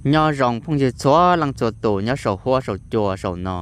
Nyob zoo phooj ywg txhua leej txhua tus nyob saum huab saum cua saum no.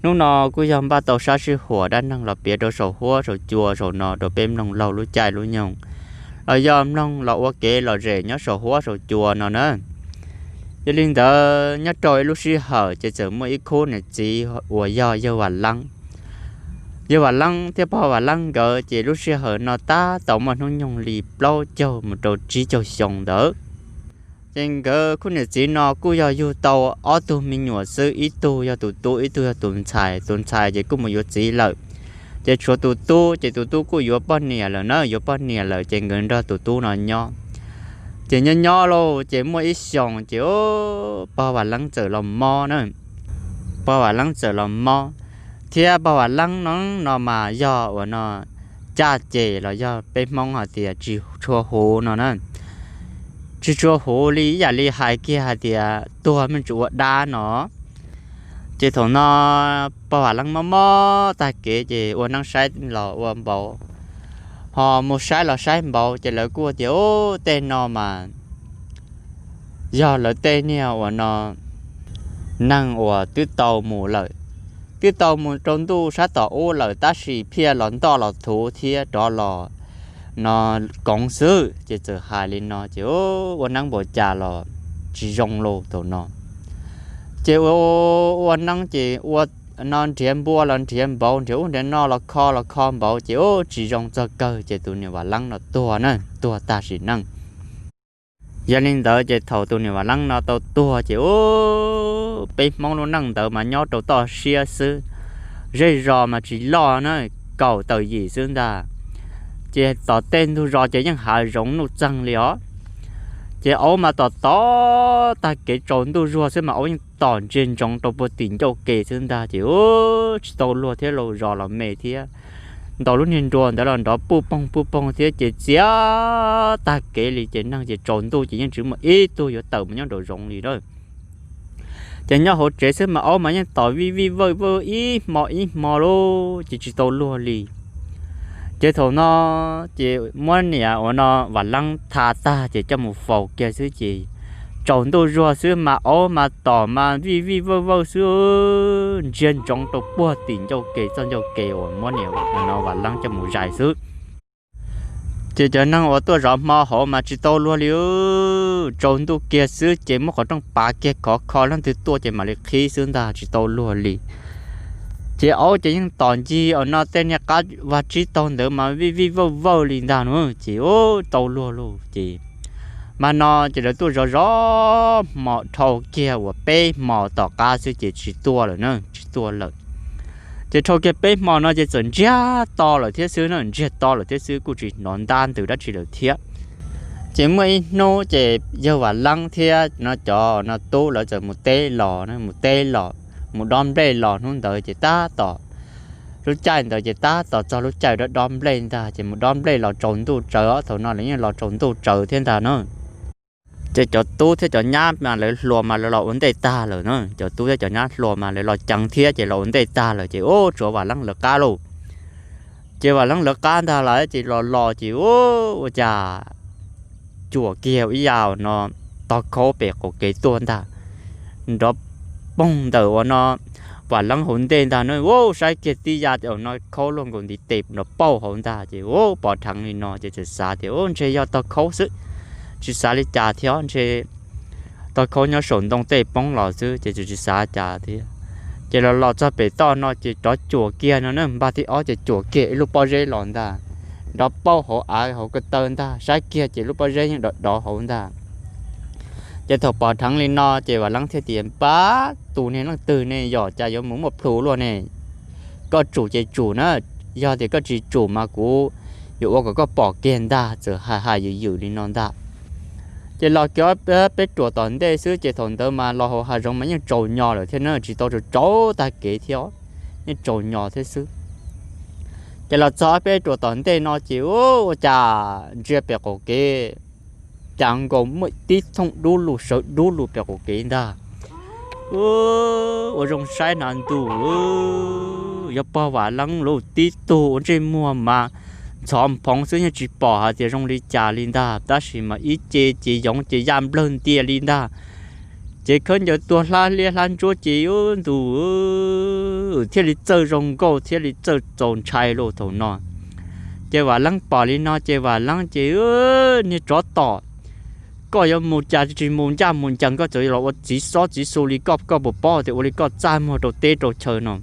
Hnub no kuj yog npaj tau sab sij huam dab neeg los piav rau saum huab saum cua saum no rau peb mloog laug lub caij lub nyoog, los yog mloog los ua kev lom zem nyob saum huab saum cua no na. Yog li ntawd nyob rau ib lub sij hawm ces txawm muaj ib khub niam txiv uas yog yawg Vam Leeb. Yawg Vam Leeb thiab pog Vam Leeb nkawd ces lub sij hawm no tab tom muaj hnub nyoog li plaub caug mus rau tsib caug xyoo ntawd. Ces nkawd khub niam txiv no kuj yog yug tau ob tug me nyuam xwb, ib tug yog tus tub, ib tug yog tus ntxhais. Tus ntxhais ces kuj mus yuav txiv lawm, ces tshuav tus tub, ces tus tub kuj yuav poj niam lawm na, yuav poj niam lawm ces nkawd nrog tus tub no nyob. Ces nyob nyob lauj ces muaj ib xyoos ces pog Vam Leeb txawm los mob na. Pog Vam Leeb txawm los mob, thiab pog Vam Leeb no, no mas yog uas no caj ces los yog peb Hmoob hais tias tsis tshua huv no na. Tsis tshua huv li, ib yam li hais kiag hais tias tuag me ntsis ua dab no. Ces thaum no pog Vam Leeb mob mob tag kev ces ua neeb saib los ua npaum, ho mus saib los saib npaum ces lawv kuj tias, Ub, tej no mas yog lawv tej niag uas no neeg uas twb tau mus lawm, twb tau mus rau ntuj sab tom ub lawm tab sis phiaj los ntoj los thuv thiab rov los no koov xwb. Ces txawm hais li no ces ua neeb npaum cas los tsis zoo lauj thaum no. Ces ua, ua neeb ces ua no nrhiav npua los nrhiav npaum, nrhiav ub nrhiav no los kho los kho npaum ces ub tsis zoo txog kawg ces tus niam Vam Leeb no tuag na, tuag tag sim neej. Yog li ntawd ces thaum tus niam Vam Leeb no tau tuag ces ub peb Hmoob lub neej ntawd mas nyob rau toj siab xwb, zej zos mas tsis loj na, kaum tawm yim xwb ntag. Ces tom tej ntug zos ces yeej hav zoov nuj txeeg li os. Ces aub mas tom tom tag kev tsaus ntuj zuag xwb mas aub yeej tom ntsia ntsoov rau puag tim ncauj ke xwb ntag ces ub tsis tau luag thiab lauj, zos los me thiab. Ntaus lub niag nruas ntawd los nrov puj poog puj poog thiab ces txias tag kev li ces neeg ces tsaus ntuj ces yeej tsis muaj ib tug yuav tawm mus nyob nraum zoov li lawm. Ces nyob hauv tsev xwb mas aub mas yeej tom vij vij vawj vawj ib hmo ib hmo lauj ces tsis tau luag li. Ces thaum no ces muab niam uas no Vam Leeb tha tag ces coj mus faus kiag xwb ces tsaus ntuj zuag xwb mas aub mas tom mas vij vij vawj vawj xwb, ntsia ntsoov rau puag tim ncauj ke txoj ncauj ke uas muab niam no Vam Leeb coj mus zais xwb. Ces cov neeg uas tuaj zov hmo hauv mas tsis tau luag li, tsaus ntuj kiag xwb ces muab qhov rooj pav kiag khov kho leej twg tuaj ces mam li qhib xwb ntag tsis tau luag li. Ces aub ces yeej tom ncig uas no tej niag qab vag tsib taug ntawd mas vij vij vawj vawj li ntag no ces tau luag lauj ces mas no ces lawv tuaj zov zov hmo dhau kiag uas peb hmo tom qab xwb ces tsis tuaj lawm na, tsis tuaj lawm. Ces dhau kiag peb hmo no ces txawm ntsiag to lawm thiab xwb na, ntsiag to lawm thiab xwb kuj tsis hnov ntab ntws dab tsi lawm thiab. Ces muaj ib hnub ces yawg Vam Leeb thiab no cov no tub lawv txawm mus teb los, mus teb los, mus dob nplej los hnub ntawd ces tab tom, lub caij ntawd ces tab tom txog lub caij dob dob nplej ntag ces mus dob nplej los tsaus ntuj tsawv, thaum no lawv yeej los tsaus ntuj tsawv thiab ntag na. Ces cov tub thiab cov nyab mas lawv hluas mas lawv los ua ntej tag lawm na, cov tub thiab cov nyab hluas mas lawv los ceev thiab ces los ua ntej tag lawm ces ub tsuav Vam Leeb lawv qab lauj. Ces Vam Leeb lawv qab ntag lawm ces los los ces ub ua cas cuam kiag ib yam no tog khaub pem qaum kev tuaj ntag, nrov poog ntawm uas no Vam Leeb hauv ntej ntag na, ub saib kiag tib yam no khaub luaj nkaus ntiv tes nrov pauj hauv ntag ces ub pom dheev li no ces txawm xav tias ub ntshe yog tog khaub xwb, tsis xav li cas thiab ntshe tog khaub nyob saum ntoo tej poob los xwb ces txawm tsis xav cas thiab. Ces los los txog pem toj no ces rov cuam kiag no na, npaj thib ob ces cuam kiag ib lub pob zeb los ntag, nrov pauj hauv av hauv ko taw ntag, saib kiag ces lub pob zeb yeej dov dov hauv ntag. Ces thaum pom dheev li no ces Vam Leeb thiaj tias pab tus niag leej twg ne yom cas yuav mus muaj plhu luaj ne, koj tsum ces tsum na, yog tias koj tsis tsum mas kuv yuav ua kom koj pom kiag ntag, txawm hais hais ywm ywm li no ntag. Ces los kiag peb ruam tom ntej xwb ces thaum ntawd mas los hauv hav zoov mas yeej tsaus nyos lawm thiab na, tsis tau tsaus tsaus tag kev thiab, yeej tsaus nyos thiab xwb. Ces los txog peb ruam tom ntej no ces ua cas ntsia pem qaum kev cas nkaus muaj tib thooj dub lug sawv dub lug pem qaum kev ntag. Ua zoo saib hnav ntuj, yog pog Vam Leeb lauj, tib tug ua ntsej muag mas ntxhov nphoov xwb, yeej tsis pom hais tias zoo li cas li ntag, tab sis mas ib ce ces yoov ces yaj nplawg ntias li ntag. Ces khaub ncaws tuag hlab liab hlab ntsuab ces ub ntus thiaj li txawj zoo nkauj thiaj li txawj txaus ntshai lauj thaum no. Ces Vam Leeb pom li no ces Vam Leeb ces, Niag tsov tom, koj yuav mus cas tsis mus ncaj mus ncees, koj txawm los ua txiv xob txiv xu li koj, koj puas paub tias ua li koj txaj muag rau teb rau chaw no.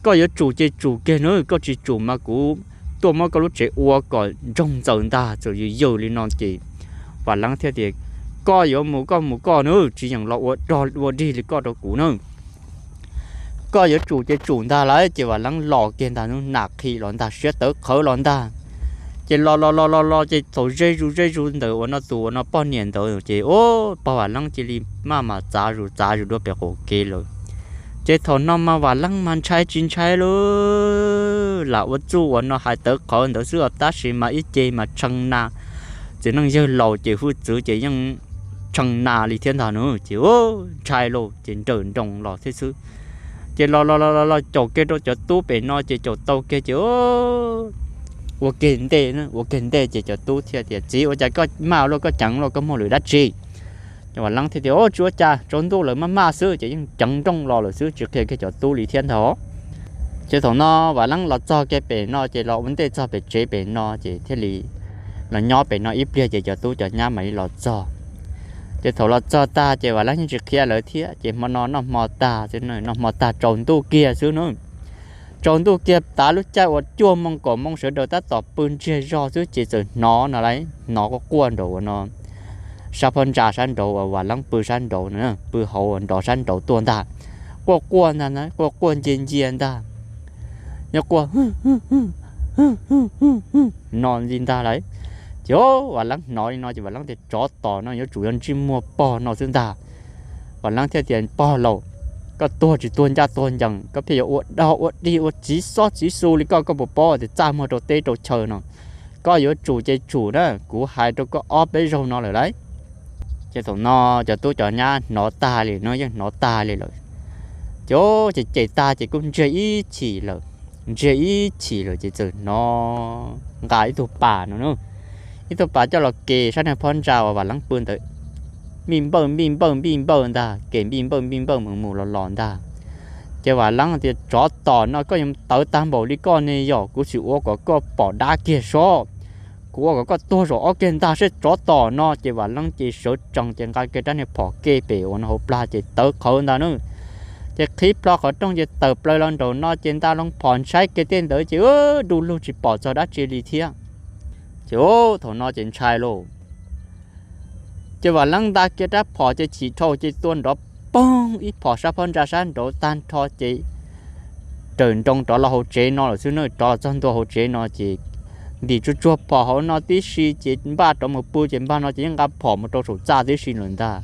Koj yuav tsum ces tsum kiag nawb, koj tsis tsum mas kuv tuaj muab koj lub tsev ua kom ntsoog ntxaws ntag. Txawm yws yws li no ces Vam Leeb thiaj tias, Koj yuav mus koj mus koj nawb, tsis yeem los ua dog ua dig li koj rau kuv nawb. Koj yuav tsum ces tsum ntag lauj. Ces Vam Leeb los kiag ntag, nam qhim los ntag, siab tawv qhawv los ntag. Ces los los los los los ces thaum ze zus ze zus ntawm uas no tus uas no poj niam ntawd ces ub, pog Vam Leeb cia li maj mam txav zus txav zus dua pem qaum kev lawm. Ces thaum no mas Vam Leeb mas ntshai tsis ntshai lauj, lam ua txuj uas no hais tawv qhawv ntawd xwb os, tab sis mas ib ce mas tshee na. Txiv neej yawg laus ces hwj txwv ces yeej tshee na li thiab ntag nws ces ub, ntshai lauj ces nrawm nroos los thiab xwb. Ces los los los los caum kiag rau cov tub pem no ces caum tau kiag ces ua kiag ntej, ua kiag ntej ces cov tub thiaj tias, Txiv, ua cas koj maj luaj, koj ceev luaj, koj muaj lwm dab tsi? Ces Vam Leeb thiaj tias, Tsis ua cas, tsaus ntuj lawm maj maj xwb. Ces yeej ceev nrooj los lawm xwb, tsis qhia kiag cov tub li thiab ntag. Ces thaum no Vam Leeb los txog kiag pem no ces los ua ntej txog pem tsev pem no ces thiaj li los nyob pem no ib pliag ces cov tub cov nyab mam li los txog. Ces thaum los txog tag ces Vam Leeb yeej tsis qhia lawv thiab, ces hmo no noj hmo tag, noj hmo tag tsaus ntuj kiag xwb na. Tsaus ntuj kiag tav lub caij uas cuaj moo kaum moo sawv daws tab tom pw ntsiag zog xwb ces txawm hnov no lauj, hnov quaj quaj nraum uas no sab phab ntsa sab nraud uas Vam Leeb pw sab nraud, pw hauv nrov sab nraud tuaj ntag. Quaj quaj ntag, quaj quaj ncia ncia ntag, nyob quaj no li ntag lauj. Ces Vam Leeb hnov li no ces Vam Leeb tias, Tsov tom no yuav tsum yog ntsej muag pog no xwb ntag. Vam Leeb thiaj tias, Pog laus, koj tuag tsis tuag ncaj tuag ncees, koj pheej yuav ua dog ua dig ua txiv xob txiv xu li koj, koj puas paub tias txaj muag rau teb rau chaw no? Koj yuav tsum ces tsum na, kuv hais rau koj ob peb zaug no lawm lauj. Ces thaum no cov tub cov nyab hnov tag li no, yeej hnov tag li lawm. Ces ces cem tag ces kuj ntsiag ib chim lawm, ntsiag ib chim lawm ces txawm hnov nqa ib tug pas no, ib tug pas coj los ke sab niag phab ntsa uas Vam Leeb pw ntawd, npij npawj npij npawj npij npawj ntag, ke npij npawj npij npawj mus mus los los ntag. Ces Vam Leeb tias, Tsov tom no koj yuav tawv tag npaum li koj ne yom, kuv sim ua kom koj pom dab kiag sob, kuv ua kom koj tuag zaum ob kiag ntag seb tsov tom no. Ces Vam Leeb ces sawv tsees ces nqa kiag rab niag phom ke pem uas no hauv plag ces tawv qhawv ntag na. Ces qhib plho qhov rooj ces tawm plaws los nraum no ces nta loo phom ntshai kiag tej ntawd ces du lug tsis pom txog dab tsi li thiab. Ces thaum no ces ntshai lauj. Ces Vam Leeb nta kiag rab phom ces chim dhau ces tua nrov poog ib phom sab phab ntsa sab nraud tag nrho ces raws nroos rov los hauv tsev no lawm xwb na. Rov los txog ntua hauv tsev no ces ntim tsuag tsuag phom hauv no tib si ces npaj rov mus pw ces npaj no ces yeej nqa phom mus rau saum txaj tib si lawm ntag.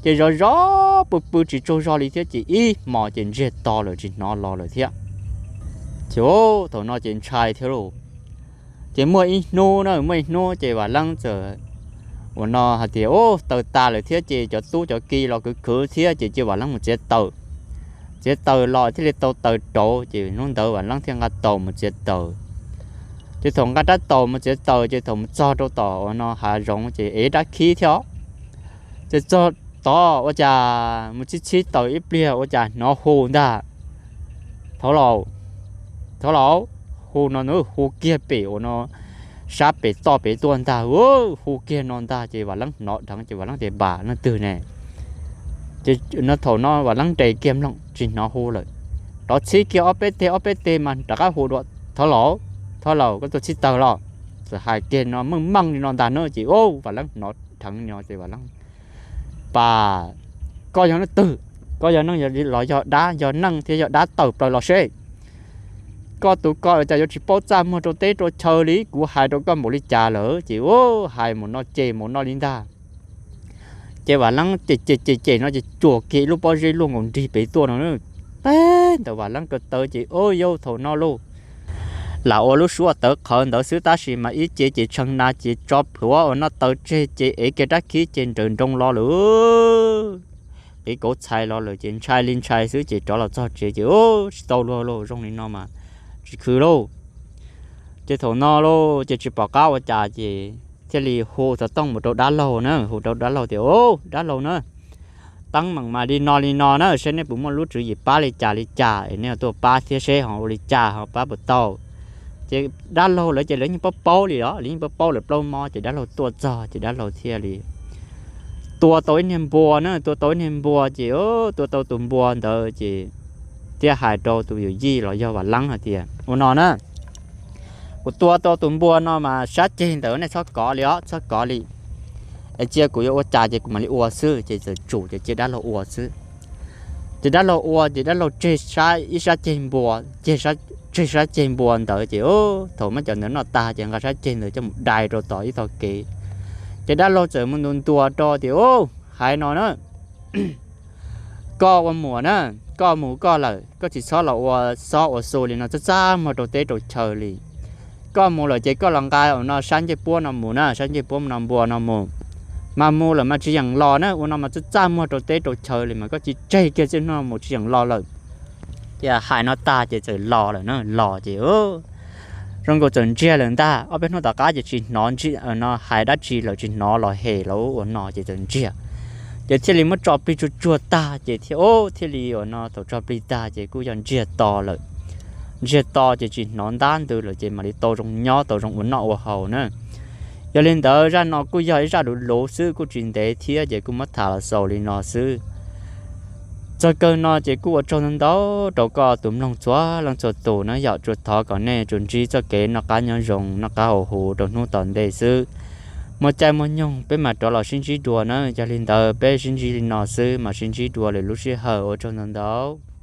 Ces zov zov pw pw tsis tsaug zog li thiab ces ib hmos ces ntsiag to lawm tsis hnov los lawm thiab. Ces thaum no ces ntshai thiab lauj. Ces muaj ib hnub na, muaj ib hnub ces Vam Leeb txawm uas no hais tias, Ub, taws tas lawm thiab ces cov tub cov ki los khwv khwv thiab ces cia Vam Leeb mus txiav taws. Txiav taws los thiaj li tau taws rauv ces hnub ntawd Vam Leeb thiaj nqa taus mus txiav taws. Ces thaum nqa rab taus mus txiav taws ces thaum mus txog rau tom uas no hav zoov ces ev rab khib thiab. Ces txog tod ua cas mus txhib txhib taws ib pliag ua cas hnov hu ntag, Thov laus, thov laus, hu no na, hu kiag pem uas no sab pem toj pem tuaj ntag, hu kiag no ntag ces Vam Leeb hnov dheev ces Vam Leeb tias, Npam, leej twg ne? Ces no thaum no Vam Leeb nres kiag mloog tsis hnov hu lawm. Rov txhib kiag ob peb teg ob peb teg mas rov qab hu dua, Thov laus, thov laus, koj tuaj txhib taws los? Txawm hais kiag no meej meej li no ntag na ces Vam Leeb hnov dheev no ces Vam Leeb, Npam, koj yog leej twg? Koj yog neeg los yog dab? Yog neeg thiab yog dab tawm plaws los seb. Koj tus ko cas yuav tsis paub txaj muag rau teb rau chaw li, kuv hais rau koj npaum li cas lawm ces hais mus no ces mus no li ntag. Ces Vam Leeb ces ces ces ces no ces cuam kiag ib lub pob zeb luaj nkaus nrig pem tuaj no. Peb ntawm Vam Leeb ko taw ces, Ub, yau, thaum no lauj, lam ua lub suab tawv qhawv ntawd xwb tab sis mas ib ce ces tshee na ces tso plhuav uas no taw tseg ces ev kiag rab khib ces nrawm nroos los lawm, qiv kauv txhais los lawm ces ntshai li ntshai xwb ces rov los txog tsev ces, Ub, tsis tau luag lauj, zoo li no mas tsis khwv lauj. Ces thaum no lauj ces tsis pom qab ua cas ces thiaj li hu xov tooj mus rau dab laug na, hu rau dab laug tias, Au, dab laug na, teeb meem mas li no li no na, saib nej puas muaj lub tswv yim pab li cas li cas es nej tuaj pab thiab seb ho ua li cas ho pab puas tau. Ces dab laug lawv ces lawv yeej paub paub li os, lawv yeej paub paub lawv plaub mob, ces dab laug tuaj txog ces dab laug thiaj li tua tau ib niag npua na, tua tau ib niag npua ces tua tau tus npua ntawd ces thiaj hais rau tus yawm yij los yog Vam Leeb hais tias, Ua no na, kuv tua tau tus npua no mas sab ceg ntawd nej txhob kov li os, txhob kov li, es cia kuv yuav ua cas ces kuv mam li ua xwb. Ces txawm tsum ces cia dab laug ua xwb. Ces dab laug ua ces dab laug tseg ib sab ceg npua, tseg sab ceg npua ntawd ces thaum muab cov ntawd noj tag ces nqa sab ceg ntawd coj mus dai rau tom ib tog kev. Ces dab laug txawm mus ntuas ntuas rau tias, Au, hais no na, koj ua muam na, koj mus koj lawm, koj tsis txhob los ua xob ua xu li no txaj txaj muag rau teb rau chaw li. Koj mus lawm ces koj los nqa ua no sab ncej puab no mus na, sab ncej puab no npua no mus. Mas mus lawm mas tsis yeem los na, ua no mas txaj txaj muag rau teb rau chaw li mas koj cia tseg kiag txij hnub no mus tsis yeem los lawm. Ces hais no tag ces txawm los lawm na, los ces zoo nkaus txawm ntsiag lawm ntag. Ob peb hnub tom qab ces tsis hnov no hais dab tsi lawm, tsis hnov los hem los ua no ces txawm ntsiag. Ces thiaj li muab tso plig tsuag tsuag tag ces thiaj, thiaj li ua no thaum tso plig tag ces kuj yog ntsiag to lawm. Ntsiag to ces tsis hnov ntab ntws lawm ces mam li tau zoo nyob tau zoo ua noj ua haus na. Yog li ntawd zaj no kuj yog ib zaj luv luv xwb kuj tsis ntev thiab ces kuj muab tham los xaus li no xwb. Txog kawg no ces kuj ua tsaug ntau ntau rau koj tus mloog txhua leej txhua tus na yom, tsuas thov kom nej tsuas ntsib txoj kev noj qab nyob zoo noj qab haus huv rau hnub tom ntej xwb. Muaj caij muaj nyoog peb mam rov los sib ntsib dua na, yog li ntawd peb sib ntsib li no xwb mam sib ntsib dua lwm lub sij hawm, ua tsaug ntau ntau.